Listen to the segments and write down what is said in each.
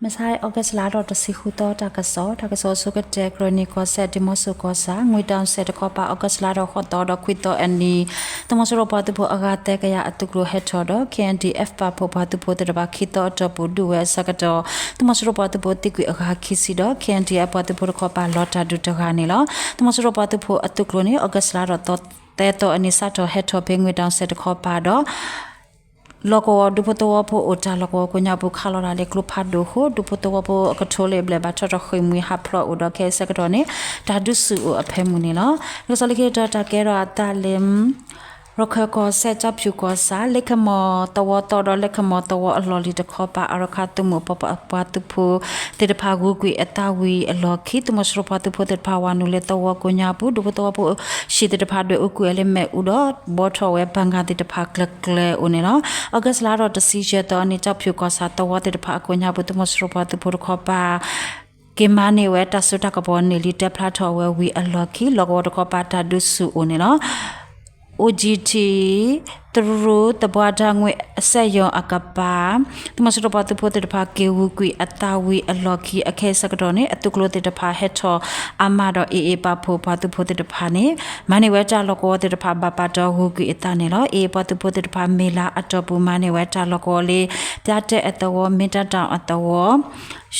မဆါ August လါထီၣ်တဆံဃုသီ တၢ်ကစီၣ်, တၢ်ကစီၣ်အဆိကတၢၢ် ကရၢနံၤကီၢ်စဲၣ် ဒံၣ်မိဆိၣ်ကီၢ်ဆၣ် ငွေတောင်ဆဲးတခီပၤ August လါထီၣ်ဃိးသီဒီးခွံသီအနံၤ သုးမီၤစိရိၤပှၤသုးဖိအဂၤသၢကယၤအသုးကျိၤဟဲထီၣ်ဒီး K N D F ပာ်ဖှိၣ်ပှၤသုးဖိသ့ၣ်တဖၣ်ခံသီအတီၢ်ပူၤဒုးဝဲအဆၢကတီၢ် သုးမီၤစိရိၤပှၤသုးဖိသံကွံာ်အဂၤခံဆံဒီး K N D F ပှၤသုးဖိတခီပၤလီၤတၢ်ဒုးတဂၤန့ၣ်လီၤ. သုးမီၤစိရိၤပှၤသုးဖိအသုးကျိၤန့ၣ် August လါထီၣ်သီ သၢသီအနံၤ စးထီၣ်ဟဲထီၣ်ဖဲငွေတောင်ဆဲးတခီပၤဒီး လီၢ်ကဝီၤဒူဖိသဝီဖိအိၣ်တၢ်လီၢ်ကဝီၤကိးညါပူၤ ခးလီၤတၢ်လၢကျိဖးဒိၣ်အဃိ ဒူဖိသဝီဖိအကထိလၢအဘျဲၣ်ဘၣ်ထီၣ်ထီၣ်ဃ့ၢ်မှံဟးဖျိးအိၣ်ဒီးခဲအံၤဆၢကတီၢ်န့ၣ် တၢ်ဒုးဆူၣ်အိၣ်အဖၢမုၢ်န့ၣ်လီၤ. တၢ်ကစီၣ်လၢခံတတီၤ တၢ်ကဲထီၣ်အသးလၢ ရခၢၣ်ကီၢ်စဲၣ် ကၠီဖၠူၣ်ကီၢ်ဆၣ် လ့ၣ်ခမီၣ်သဝီသီဒီးလ့ၣ်ခမီၣ်သဝီအလီၢ်လံၤတခီပၤ အရခၣ်သုးမုၢ်အပှၤသုးဖိသ့ၣ်တဖၣ်ဂုၤကွံာ်အသးဝံၤအလီၢ်ခံ သုးမီၤစိရိၤပှၤသုးဖိသ့ၣ်တဖၣ်ဝၤနုာ်လၢသဝီကိးညါပူၤ ဒူဖိသဝီဖိ ဟံၣ်သ့ၣ်တဖၣ်ဒွဲၣ်အူကွံာ်အီၤလၢမ့ၣ်အူဒီး ဘှီထီၣ်ဝဲဘၣ်ငါသ့ၣ်တဖၣ်ကျၢၤကျၢၤအိၣ်န့ၣ်လီၤ. August လါထီၣ်တဆံယဲၢ်သီအနံၤ ကၠီဖၠူၣ်ကီၢ်ဆၣ်သဝီသ့ၣ်တဖၣ်အကိးညါပူၤ သုးမီၤစိရိၤပှၤသုးဖိတခီပၤ က့ၤမၤန့ၢ်ဝဲတၢ်စိတၢ်ကမီၤန့ၢ်လံ တဲဖျါထီၣ်ဝဲဝံၤအလီၢ်ခံ လီၢ်ကဝီၤတခီပၤတၢ်ဒုးဆူၣ်အိၣ်န့ၣ်လီၤ. အိၣ်ကံထံ တရူးသဘှါဒါငွေ့အစက်ရုံအကပၤ သုးမီၤစိရိၤပှၤသုးဖိသ့ၣ်တဖၣ်က့ၤဂုၤကွံာ်အသးဝံၤအလီၢ်ခံ အခဲအံၤဆၢကတီၢ်န့ၣ် အသုးကျိၤသ့ၣ်တဖၣ်ဟဲထီၣ်အါမးဒီး AA ပာ်ဖှိၣ်ပှၤသုးဖိသ့ၣ်တဖၣ်န့ၣ် မၤန့ၢ်ဝဲတၢ်လီၢ်ကဝီၤသ့ၣ်တဖၣ်ဘၣ်ပာ်ဒီးဂုၤကွံာ်အသးန့ၣ်လီၤ. AA ပှၤသုးဖိသ့ၣ်တဖၣ် မ့ၢ်လါအတီၢ်ပူၤမၤန့ၢ်ဝဲတၢ်လီၢ်ကဝီၤလၢ ပၠါတဲၣ်အသဝီ, မ့ၢ်တၢ်တၢ်အသဝီ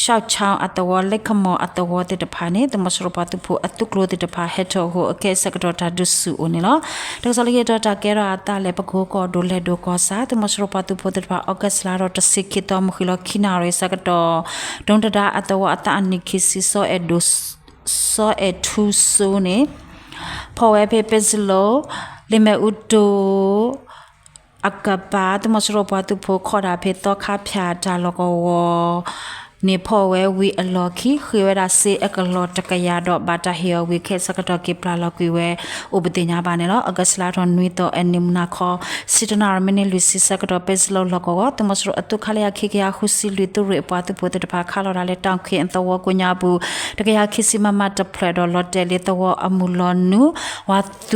ရှီၣ်ခၠါအသဝီ, လ့ၣ်ခမီၣ်အသဝီသ့ၣ်တဖၣ်န့ၣ် သုးမီၤစိရိၤပှၤသုးဖိအသုးကျိၤသ့ၣ်တဖၣ်ဟဲထီၣ်အဃိ အခဲအံၤဆၢကတီၢ်တၢ်ဒုးဆူၣ်အိၣ်န့ၣ်လီၤ. တၢ်ကစီၣ်လၢခံတတီၤ တၢ်ကဲထီၣ်အသးလၢ ပကိကီၢ်ဒိၣ်လဲၢ်ဒိၣ်ကီၢ်ဆၣ် သုးမီၤစိရိၤပှၤသုးဖိသ့ၣ်တဖၣ် August လါထီၣ်တဆံခံသီ မုၢ်ဃ့ၢ်လီၤခံနၣ်ရံၣ်ဆၢကတီၢ် ဒိတဒါအသဝီအသးအနံၣ်ခံဆံ စီၤအဲၣ်ဒိၣ် စီၤအဲၣ်ထူစိန့ၣ် ဖီၣ်ဝဲဖဲ ပဲစလိၣ် လ့ၣ်မ့ၣ်အူတိၤ အကပၤ သုးမီၤစိရိၤပှၤသုးဖိခီၣ်တၢ်ဖဲသီခါဖၠၣ်တၢ်လီၢ်ကဝီၤ န့ၣ်ဖီၣ်ဝဲဝံၤအလီၢ်ခံ ဃ့ဝဲဒၣ်စ့အကလီၢ်တကယၤဒီး ဘၣ်တၢ်ဟ့ၣ်အီၤဝံၤ ခဲအံၤဆၢကတီၢ်က့ၤပျၢ်လီၤကွံာ်ဝဲအိၣ်ပသ့ၣ်ညါဘၣ်န့ၣ်လီၤ. August လါထီၣ်နွံသီအနံၤ မုၢ်နၤခီ ဆံတနၣ်ရံၣ်မံးနံးလွံၢ်ဆံဆၢကတီၢ် ပဲစလိၣ်လီၢ်ကဝီၤ သုးမီၤစိရိၤအသုးခါလၢယၤခံကယၤဃုဆံလွံၢ် သုးရ့ၣ်အပှၤသုးဖိသ့ၣ်တဖၣ် ခးလီၤတၢ်လၢတၢ်ခ့ၣ်အသဝီကိးညါပူၤ တကယၤခံဆံ မမ တဖျၢၣ်ဒီး လီၤတဲာ်လၢသဝီအမုၢ်လီၤနုာ် ဝၤသူ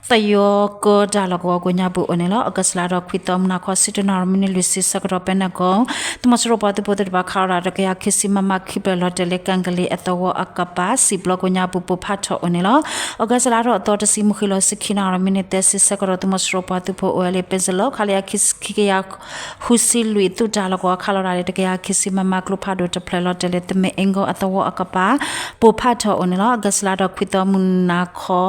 သယီကၢတၢ်လီၢ်ကဝီၤကိးညါပူၤအိၣ်န့ၣ်လီၤ. August လါထီၣ်ခွံသီ မုၢ်နၤခီ ဆံတနၣ်ရံၣ်မံးနံးလွံၢ်ဆံဆၢကတီၢ် ပဲနၢ်ကိၣ် သုးမီၤစိရိၤပှၤသုးဖိသ့ၣ်တဖၣ် ခးလီၤတၢ်တကယၤခံဆံ မမ ခံဖျၢၣ် လီၤတဲာ်လၢ ကၣ်ကလ့အသဝီအကပၤ စံၣ်ဘျီကိးညါပူၤ ပိၢ်ဖးထီၣ်အိၣ်န့ၣ်လီၤ. August လါထီၣ်အသီတဆံ မုၢ်ဃ့ၢ်လီၤဆံခံနၣ်ရံၣ်မံးနံးသၢဆံဆၢကတီၢ် သုးမီၤစိရိၤပှၤသုးဖိအိၣ်ဝဲလၢ ပဲစလိၣ် ခါလၢယၤခံကယၤဃုဆံလွံၢ် သုးတၢ်လီၢ်ကဝီၤ ခးလီၤတၢ်လၢတကယၤခံဆံ မမ ကျိဖးဒိၣ်တဖျၢၣ် လီၤတဲာ်လၢ သမ့ၣ်အ့ကိအသဝီအကပၤ ပိၢ်ဖးထီၣ်အိၣ်န့ၣ်လီၤ. August လါထီၣ်ခွံသီ မုၢ်နၤခီ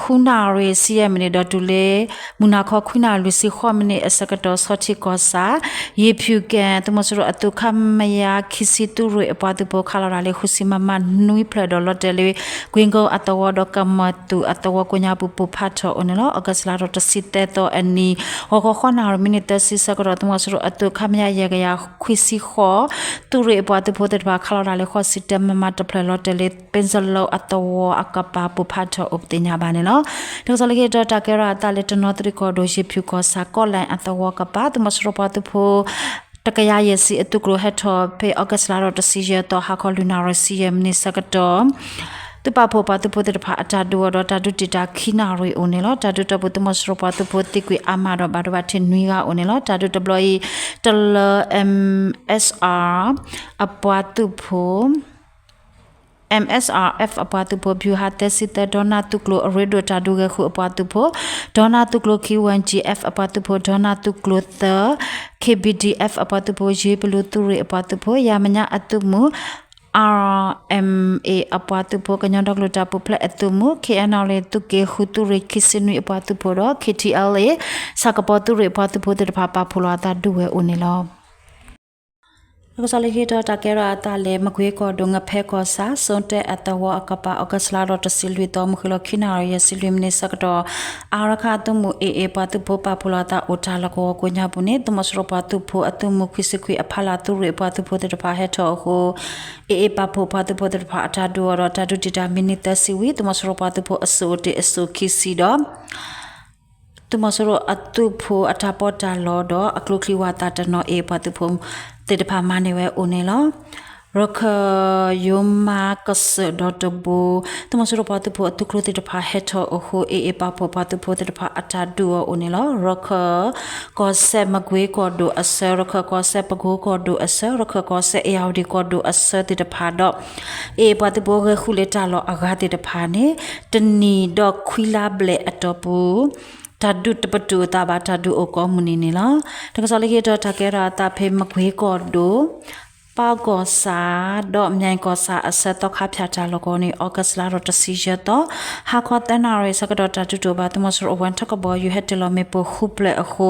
ဃုနၣ်ရံၣ်ဆံယဲၢ်မံးနံးဒီးတုၤလၢ မုၢ်နၤခီ ခွံနၣ်ရံၣ်လွံၢ်ဆံဃိးမံးနံးအဆၢကတီၢ် ဆီထံကီၢ်ဆၣ် ယ့ၤဖၠူၣ်ကဲ သုးမီၤစိရိၤအသုး ခမရ ခံဆံ သုးရ့ၣ်အပှၤသုးဖိ ခးလီၤတၢ်လၢ ဃုဆံ မမ နွံဖျၢၣ်ဒီး လီၤတဲာ်လၢ ကွ့ကိအသဝီဒီး ကမၢ်သူၣ်အသဝီကိးညါပူၤ ပိၢ်ဖးထီၣ်အိၣ်န့ၣ်လီၤ. August လါထီၣ်တဆံသၢသီအနံၤ ဂီၤခီဃိးနၣ်ရံၣ်မံးနံးသၢဆံဆၢကတီၢ် သုးမီၤစိရိၤအသုး ခမရ ယဲၢ်ကယၤခွံဆံဃိး သုးရ့ၣ်အပှၤသုးဖိသ့ၣ်တဖၣ် ခးလီၤတၢ်လၢ ဃိးဆံတၢ မမ တဖျၢၣ် လီၤတဲာ်လၢ ပဲစလိၣ်အသဝီအကပၤ ပိၢ်ဖးထီၣ်အိၣ်ပသ့ၣ်ညါဘၣ်န့ၣ်လီၤ. တၢ်ကစီၣ်လၢခံတတီၤ တၢ်ကဲထီၣ်အသးလၢ တနီသရံၣ်ကီၢ်ဒိၣ် ယ့ၤဖၠူၣ်ကီၢ်ဆၣ် ကီၢ်လဲၣ်အသဝီကပၤ သုးမီၤစိရိၤပှၤသုးဖိ တကယၤယဲၢ်ဆံအသုးကျိၤဟဲထီၣ်ဖဲ August လါထီၣ်တဆံယဲၢ်သီ ဟါခီလွံၢ်နၣ်ရံၣ်ဆံယဲၢ်မံးနံးဆၢကတီၢ် သုးပာ်ဖှိၣ်ပှၤသုးဖိသ့ၣ်တဖၣ်အတၢ်ဒုးအီၤဒီး တၢ်ဒုးတံာ်တာ်ခံနၣ်ရံၣ်အိၣ်န့ၣ်လီၤ. တၢ်ဒုးတီၢ်ပူၤ သုးမီၤစိရိၤပှၤသုးဖိသံကွံာ်အါမးဒီး ဘၣ်ဒိဘၣ်ထံးနွံဂၤအိၣ်န့ၣ်လီၤ. တၢ်ဒုးတဘျီအံၤ တလၢ M S R အပှၤသုးဖိ M S R F အပှၤသုးဖိ ဗျူဟာ သၢဆံသၢ ဒီနၢ်သုးကျိၤ အရ့ဒိၣ်တၢ်ဒုးဂဲၤဃုာ်အပှၤသုးဖိ ဒီနၢ်သုးကျိၤခံ Y G F အပှၤသုးဖိ ဒီနၢ်သုးကျိၤသၢ K B D F အပှၤသုးဖိ ယ့ၤပလူသုးရ့ၣ်အပှၤသုးဖိ ယၤမဲာ်ညါအသုးမုၢ် R M A အပှၤသုးဖိ ကညီဒီကလုာ်တၢ်ပူၤဖျဲးအသုးမုၢ် K N L A သုးက့ဃု သုးရ့ၣ်ခံဆံနွံအပှၤသုးဖိဒီး K T L A ဆၣ်ကပီၤသုးရ့ၣ်အပှၤသုးဖိသ့ၣ်တဖၣ် ပာ်ဖှိၣ်လီၤအသးဒုးဝဲအိၣ်န့ၣ်လီၤ. တၢ်ကစီၣ်လၢခံတတီၤ တၢ်ကဲထီၣ်အသးလၢ မကွ့ကီၢ်ဒိၣ် ငဖဲကီၢ်ဆၣ် စိတဲၣ်အသဝီအကပၤ August လါထီၣ်တဆံလွံၢ်သီ မုၢ်ဃ့ၢ်လီၤခံနၣ်ရံၣ်ယဲၢ်ဆံလွံၢ်မံးနံးဆၢကတီၢ် အါရခၣ်အသုးမုၢ် A A ပှၤသုးဖိ ပာ်ဖှိၣ်လီၤအသးအိၣ်တၢ်လီၢ်ကဝီၤကိးညါပူၤန့ၣ် သုးမီၤစိရိၤပှၤသုးဖိအသုးမုၢ်ခွံဆံခွံအဖီလာ် သုးရ့ၣ်အပှၤသုးဖိသ့ၣ်တဖၣ်ဟဲထီၣ်အဃိ A A ပာ်ဖှိၣ်ပှၤသုးဖိသ့ၣ်တဖၣ်အတၢ်ဒုးအီၤဒီး တၢ်ဒုးတံာ်တာ်မံးနံးသၢဆံဝံၤ သုးမီၤစိရိၤပှၤသုးဖိအစိၣ်အိၣ်တ့ၢ်အစိၣ်ခံဆံဒီး သုးမီၤစိရိၤအသုးဖိအတၢ်ပီးတၢ်လီဒီး အကျိချံဝၤသးတနီၤ A A ပှၤသုးဖိသ့ၣ်တဖၣ်မၤန့ၢ်ဝဲအိၣ်န့ၣ်လီၤ. ရခၢၣ် ယိၤမါကစၢၢ်ဒီတဘိ သုးမီၤစိရိၤပှၤသုးဖိအသုးကျိၤသ့ၣ်တဖၣ်ဟဲထီၣ်အဃိ AA ပာ်ဖှိၣ်ပှၤသုးဖိသ့ၣ်တဖၣ်အတၢ်ဒုးအီၤအိၣ်န့ၣ်လီၤ. ရခၢၣ် ကီၢ်စဲၣ်မကွ့ၤကီၢ်ဒိၣ်အဆၢ, ရခၢၣ်ကီၢ်စဲၣ်ပကိကီၢ်ဒိၣ်အဆၢ, ရခၢၣ်ကီၢ်စဲၣ်အ့ၣ်ယၣ်ဝတံၣ်ကီၢ်ဒိၣ်အဆၢသ့ၣ်တဖၣ်ဒီး AA ပှၤသုးဖိဂဲၤဃုာ်လၢတၢ်လီၢ်အဂၤသ့ၣ်တဖၣ်န့ၣ် တနံၣ်ဒီးခွံလါဘျဲၣ်အတီၢ်ပူၤ တၢ်ဒုးတပတုာ်အသးဘၣ် တၢ်ဒုးအိၣ်ကိးမုၢ်နံၤန့ၣ်လီၤ. တၢ်ကစီၣ်လၢက့ၤဒီးတၢ်ကဲထီၣ်အသးဖဲမကွ့ၤကီၢ်ဒိၣ် ပၢ်ကီၢ်ဆၣ် ဒီးမၠဲၣ်ကီၢ်ဆၣ်အဆၢသီခါဖၠၣ်တၢ်လီၢ်ကဝီၤန့ၣ် August လါထီၣ်တဆံယဲၢ်သီ ဟါခီသၢနၣ်ရံၣ်ဆၢကတီၢ် တၢ်ဒုးတအိၣ်ဘၣ် သုးမီၤစိရိၤအဝဲထီၣ်ကဘီယူၤဟဲတ့ၢ်လီၤမ့ၣ်ပိၢ်ဃုဖျၢၣ်အဃိ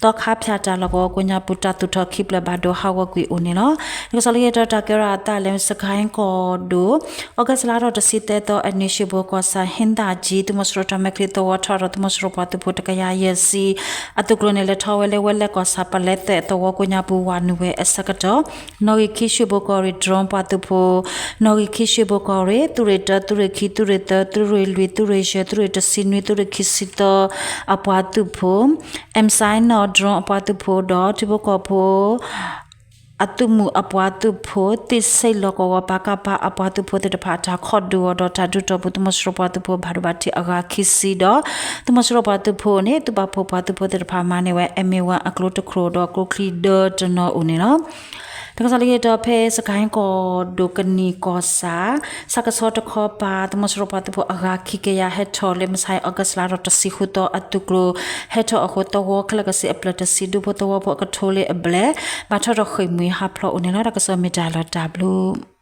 သီခါဖၠၣ်တၢ်လီၢ်ကဝီၤကိးညါပူၤ တၢ်သူၣ်ထီၣ်ခံဖျၢၣ်ဘၣ်ဒိဟးဂီၤကွံာ်အိၣ်န့ၣ်လီၤ. တၢ်ကစီၣ်လၢက့ၤဒီးတၢ်ကဲထီၣ်အသးလၢစကဲၣ်ကီၢ်ဒိၣ် August လါထီၣ်တဆံသၢသီအနံၤ ရွှေဘိုကီၢ်ဆၣ် ဟ့သၣ်ကၠံ သုးမီၤစိရိၤတၢ်မဲာ်ချံသဝီထီၣ်ဒီး သုးမီၤစိရိၤပှၤသုးဖိတကယၤယဲၢ်ဆံ အသုးကျိၤန့ၣ် လဲၤထီၣ်ဝဲလၢဝဲလဲၣ်ကီၢ်ဆၣ် ပလဲသဲးသဝီကိးညါပူၤ ဝးနုာ်ဝဲအဆၢကတီၢ် နီၣ်ဂံၢ်ခံ ရွှေဘိုကီၢ်ရ့ၣ် drone ပှၤသုးဖိ နီၣ်ဂံၢ်ခံ ရွှေဘိုကီၢ်ရ့ၣ် သုးရ့ၣ်တၢ သုးရ့ၣ်ခံ သုးရ့ၣ်သၢ သုးရ့ၣ်လွံၢ် သုးရ့ၣ်ယဲၢ် သုးရ့ၣ်တဆံနွံ သုးရ့ၣ်ခံဆံသၢ အပှၤသုးဖိ M Signal drone အပှၤသုးဖိဒီး ထံဖိကီၢ်ဖိ အသုးမုၢ်အပှၤသုးဖိ သ့ၣ်စ့ၣ်လီၢ်ကဝီၤ ပကဖ အပှၤသုးဖိသ့ၣ်တဖၣ် တၢ်ခိးဒုးအီၤဒီး တၢ်ဒုးတီၢ်ပူၤ သုးမီၤစိရိၤပှၤသုးဖိဘၣ်ဒိဘၣ်ထံးအဂၤခံဆံဒီး သုးမီၤစိရိၤပှၤသုးဖိန့ၣ် သုးပာ်ဖှိၣ်ပှၤသုးဖိသ့ၣ်တဖၣ်မၤန့ၢ်ဝဲ M A one အကျိတချိးဒီး ကျိချံဒၢတနီၤအိၣ်န့ၣ်လီၤ. တၢ်ကစီၣ်လၢက့ၤဒီး ဖဲစကဲၣ်ကီၢ်ဒိၣ်ကနံၣ်ကီၢ်ဆၣ် ဆၣ်ကဆီတခီပၤ သုးမီၤစိရိၤပှၤသုးဖိအဂၤခံကယၤဟဲထီၣ်လၢ မဆါအံၤ August လါထီၣ်တဆံဃုသီ အသုးကျိၤဟဲထီၣ်အဃိ သဝီခဲလၢာ်ကဆ့အဖျၢၣ်တဆံ ဒူဖိသဝီဖိအကထိလၢအဘျဲၣ် ဘၣ်ထီၣ်ဒီးဃ့ၢ်မှံဟးဖျိးအိၣ်န့ၣ်လီၤ. တၢ်ကစီၣ်မ့ၢ်တၢ်လီၤတၢ်ဘျုး